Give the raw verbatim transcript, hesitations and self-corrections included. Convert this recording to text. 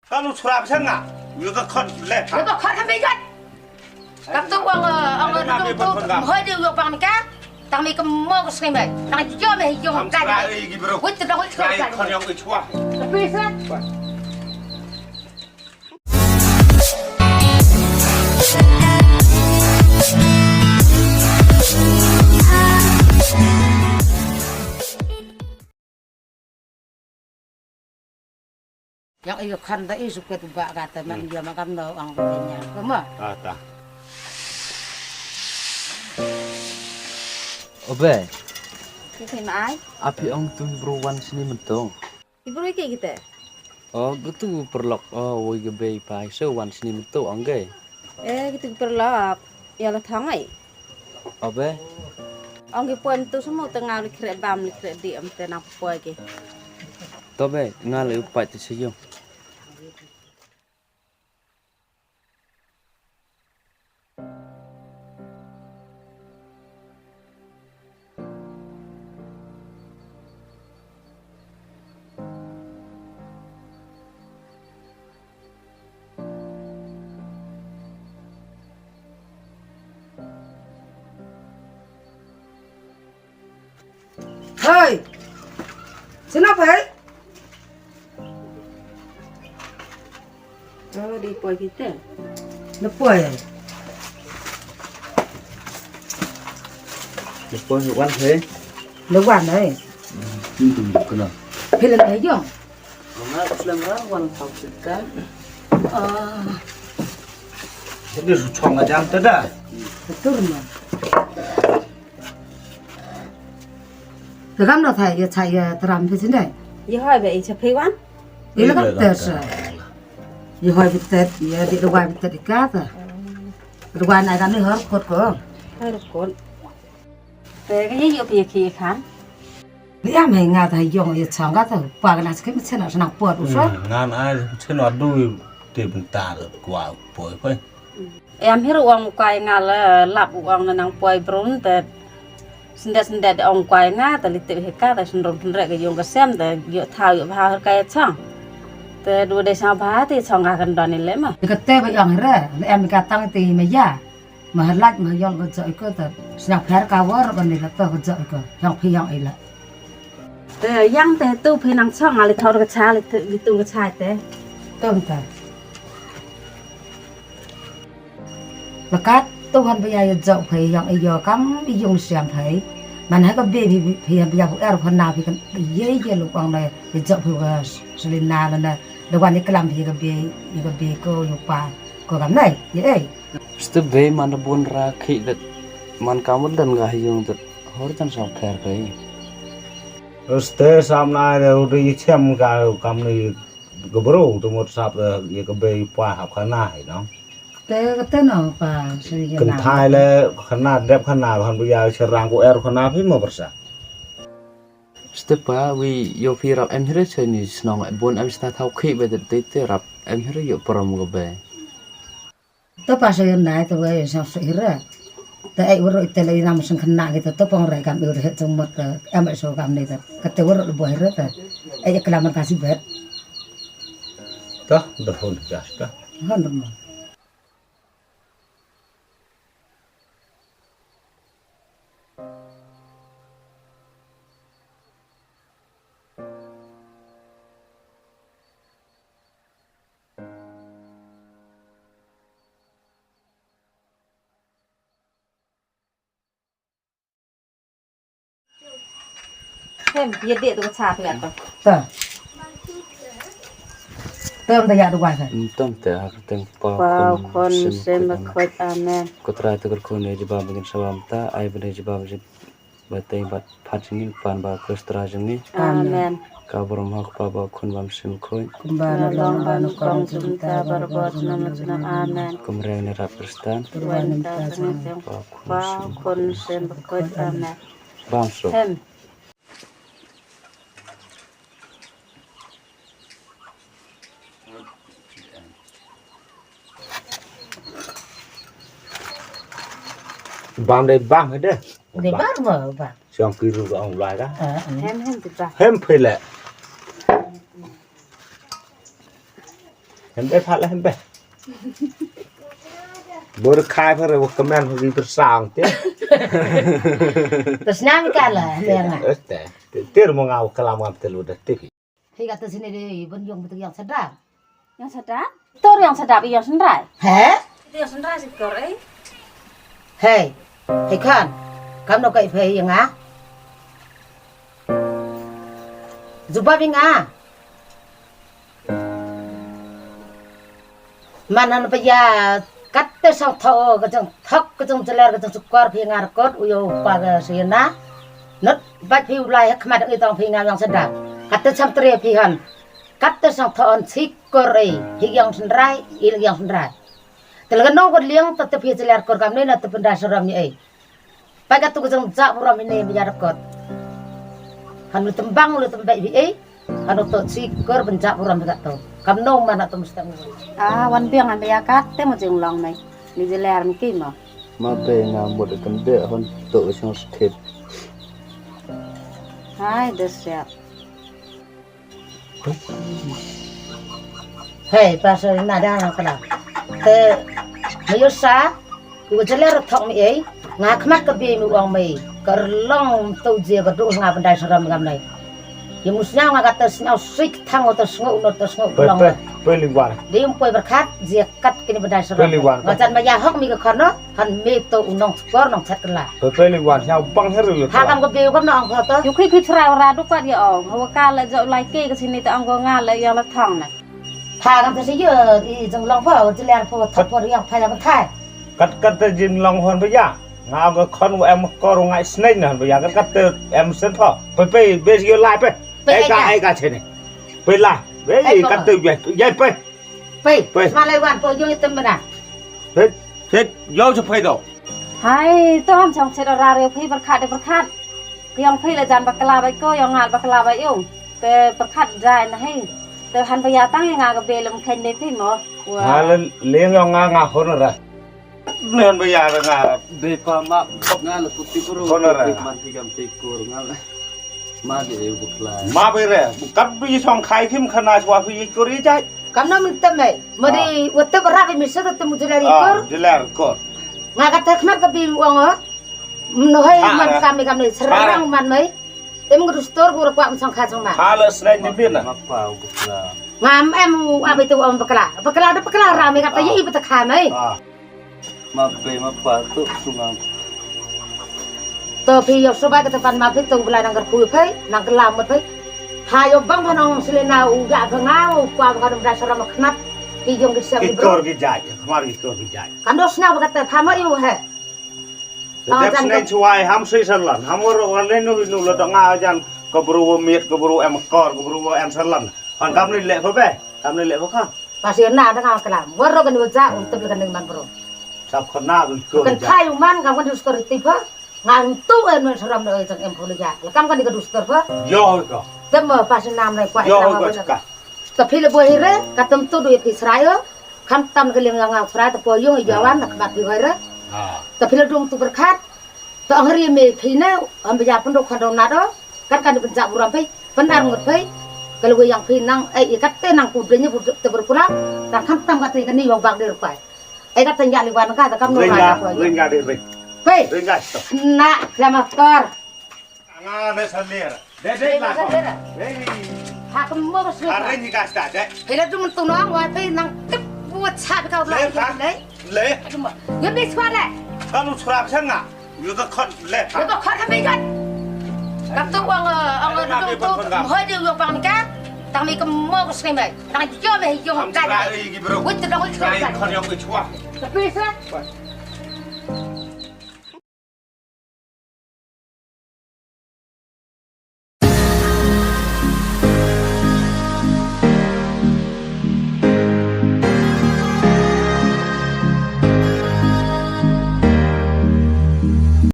Kan u srap sa nga. Yu ka khon le. Yu ka khon ha me gat. Kap tu wang, eh, ang Ada tu nabi tu berpegang. Hoi di yu bang ka. Tang me kemo ke sini me. Tang jo me yu Am ka. Srai gi bro. Wit tu dah wit Srai ka. Khon yang ke chua. Tapi sa. Yang iyo khanda i suket ba kata man Hmm. Dia makam no ang ko nya. Kema? Ah, ta. Obe. Kita mai. Api ong tu bro wan sini mentong. Ibu iki kita. Oh, gitu perlok. Oh, woi ge bei pai so wan sini mentong ang ge. Eh, gitu perlok. Ya la thang ai. Obe. Ong ki poi mynta shu mut te nga li khreh bam li khreh dih mynta nang poi ki. Tobe nga li u pait te sha ïung. Hei. Sino pei? Oh, di poi kita. Di poi. Di poi wan hei. Di wan hei. Ini tu kena. Pei leh hei jong. Mama, Islam ra wan tau kita. Ah. Jadi ruchong aja dah. Betul mah. Te kam noh thai ïa cha ïa tram phi sindai. Ïa hoi ba i cha phi wan. Ïa la kam ter sa. Ïa hoi bi tet ïa di dawai bi tet i ka ta. Dawai nai kam ni hor kot ko. Hor kot. Te ka ïa ïa phi ïa khi khan. Ni am hei nga ta ïong ïa chang ka ta pa ka na skim chen na sana pot u so. Ngan ai chen wa du te bynta kwa poi poi. Em hi ruh ong u kwai nga la lap u ong na nang poi brun te. Syndet syndet ong u kwai nga te li tip hi ka te synrum synrek ka yung ka sem te yu thaw yu bha ka ya chang. Te du de sang bha te chang ka kan don ile ma. Ka te ba ong re, em ka tang te ma ya. Ma ha laj ma ha yol ka jo iko te. Sna pher ka wor ka ni la to ka jo iko. Yang phi yang ila. Te yang te tu phi nang chong ali thor ka cha li tu ka cha te. Tong ta. Bakat tu han bia ya jok phi yang iyo kam i yung siam phi. Man ha ka be phi phi han bia bu er phan na phi kan ye ye lu kwang na ya jok phi ka selina la na. Da wan ni klam phi ka be i ka be ko yu pa ko kam nai ye ei. Stu be man da bun ra khi dat man kam dan ga yung dat hor tan sa pher phi. Ste sam na de u ri chem ka kam ni ka bro tu mut sap de ye ka bei pa hap khana hi no. Te ka te no pa sri ke na. Kan thai le khana dep khana han bu ya cherang ku er khana phi mo persa. Ste pa wi yo phi rap em hire che ni snong bun em sta thau khi be de te te rap em hire yo prom ka be. To pa sa yan dai to wei sa sa ira. Ta ai waro ite le nam sing khana ki to to pong rai kam ur het sung mot ka am so kam ne ta. Ka te waro le boy re ta. Ai kelaman ka si bet. Ta da hon ja ta. Hon mo. Hem, ye de tu cha pla to. Ta. Tem da ya du wa sa. Tem te ha ka teng pa. Wow, khun sem ba khoi. Amen. Ko trai te ko khun ne ji ba ba ngin sa ba ta ai ba ne ji ba ba tei ba phat jingin pan ba Kristra jingni. Amen. Ka bor ma ka pa ba khun bam sim khoi. Kumba na long ba nu kong jingta ba ba jingam jingam. Amen. Kumreng ne rap Kristan. Kumba na ta jingam. Pa khun sem ba khoi. Amen. Bam so. Hem. Bam dei bam he deh. Dei bam mo bam. Siang kiru ka ong lai ka. Hem hem dei bam. Hem pele. Hembe pha la hembe. Bor khai pha re wa kamen pha ri persang te. Te snam ka la hembe nga. Este. Te ter mo nga wa kalam ngam te lu da te phi. Phi ka te sini de ban yong betul yang sedap. Yang sedap? Tor yang sedap yang sendrai. He? Yang sendrai si kor eh. Hei, hei khan, kam no kai phei nga. Jubab nga. Man han pa ya kat te sau tho ka jong thok ka jong jeler ka jong sukor phi nga rekot u yo pa ka sina. Not bat phi u lai ha khmat ngi tong phi nga yang sedap. Kat te sam tre phi han. Kat te sang thon sik kor ei, hi yang sendrai, il yang sendrai. Te la ka nong ko liang te te phi te ler kor kam ne na te pynda saram ni ei. Pai ka tu ka jong ja buram hi ne mi ya rekot. Han lu tembang lu tembai phi ei. Han to sik kor pynja buram hi ka to. Kam nong mana to mesti ngi. Ah, wan biang an ya kat te mo jing long nei. Ni je ler mi ki mo. Ma pe nga mut kan de hon to song skit. Hai, de siap. Hei, pasal na da na kala. Te, mayo sa, ku jeler thok mi ei, nga khmat ka bi mi wang mei, ka long tu je ka du nga bandai saram ngam nei. Ye mus nyau nga kata snyau sik thang o ta sngu no ta sngu Pe, long. Pe, pe lingwan. Di um poi berkat, je kat kini bandai saram. Pe lingwan. Nga jan ma ya hok mi ka khon no. Han me to u nong skor nong chat kala. Pe pe lingwan sñiaw bang her lu. Ha kam ko be kam nong ko to. Yu khi khi chura ra du kwat ya ong. Wa ka la jo lai ke ka sini ta ong ko nga la ya la thong na. Ha kam ta si yo i jong long pho jiler pho thot pho yang pha ya ban thai. Kat kat ta jin long hon ba ya. Nga ong ko khon wa em kor ngai sneng na hon ba ya kat kat ta em sen pho. Pe pe be si yo lai pe. Pe ai ka ai ka chene. Pe lai. Be kat ta ya ya pe. Pei, pei. Sma lai wan, pei, yung item bana. Pei, pei, yung sa pei do. Hai, to ham chong chet ora re pei berkat de berkat. Yang pei la jan bakla bai ko, yang ngal bakla bai yung. Te berkat dai na hai. Te han ba ya tang yang nga ga belum khen de pei mo. Wah. Nga le leng yang nga nga hon ra. Nen ba ya nga. Be pa ma pop nga le puti kuru. Hon ra. Be man ti gam ti kur nga le. Ma de eu bakla. Ma be re. Kat bi song khai khim khana chwa phi kur i jai. Kam na min tem mai. Ma de wate bara bi misa te mu jelar i kur. Jelar kur. Nga ka te khmat ka bi wang o. Mnohai man kam kam ne serang man mai. Em ngu dustor bu ra kwa song kha song ma. Hala snai ni bin na. Ma pa u bakla. Ngam em u abi tu om bakla. Bakla de bakla ra me ka te i bakla mai. Ma pei ma pa tu sungam. To phi yo sobai ka tepan ma phi tu belai nang kerpui phi nang kelam mut phi. Ha yo bang pha nong selena u ya pha nga u pa pha nong dasar ma khmat. Phi yong ki siap ki bro. Kor ki jai, khmar ki kor ki jai. Kam dos na ba ka te pha ma yu he. Dep snei chuai ham sui san lan ham wor wor le nu nu lo da nga jan ko bro wo miet ko bro em kor ko bro wo em san lan. Han kam ni le pha be, kam ni le pha kha. Pasi na da nga kala. Waro kan waja untuk kan man bro. Sab khana ko ko. Kan khai man kan kan dustor tiba. Ngan tu en men seram no jang em pho ya. Kam kan ka dustor pha. Yo ko. Tem pasi nam nai kwa. Yo ko ka. Ta phi le bo hire ka tem tu do phi srai o. Kam tam ka liang nga srai ta po yung yawan na ka bat phi hire. Ta phi le dong tu berkat. Ta ang ri me phi ne am ya pun do khan do na do. Kan kan pun ja buram phi. Pun ar ngut phi. Kalau yang phi nang ai ikat te nang ku denya bu te berpulang. Ta kam tam ka te ka ni wang bak de rupai. Ai ka tanya li wan ka ta kam no ring ka, ring ka de ring. Pe. Ring ka stop. Na, sama kor. Nga ne salir. De de la ko. Ring. Ha kam mo bas. Are ni ka sta de. Hila tu mun tu no wa pe nang tip buat sa ka la le. Le. Aduh ma. Yo ni swa le. Kamu sura sanga. Yo ka khon le. Yo ka khon ha me gat. Kam tu wang ang tu tu. Hoi de yo pang ka. Tang mi kam mo ko sni me. Tang yo me yo ka. Wit tu dong wit ka. Khon yo ko chwa. Tapi sa.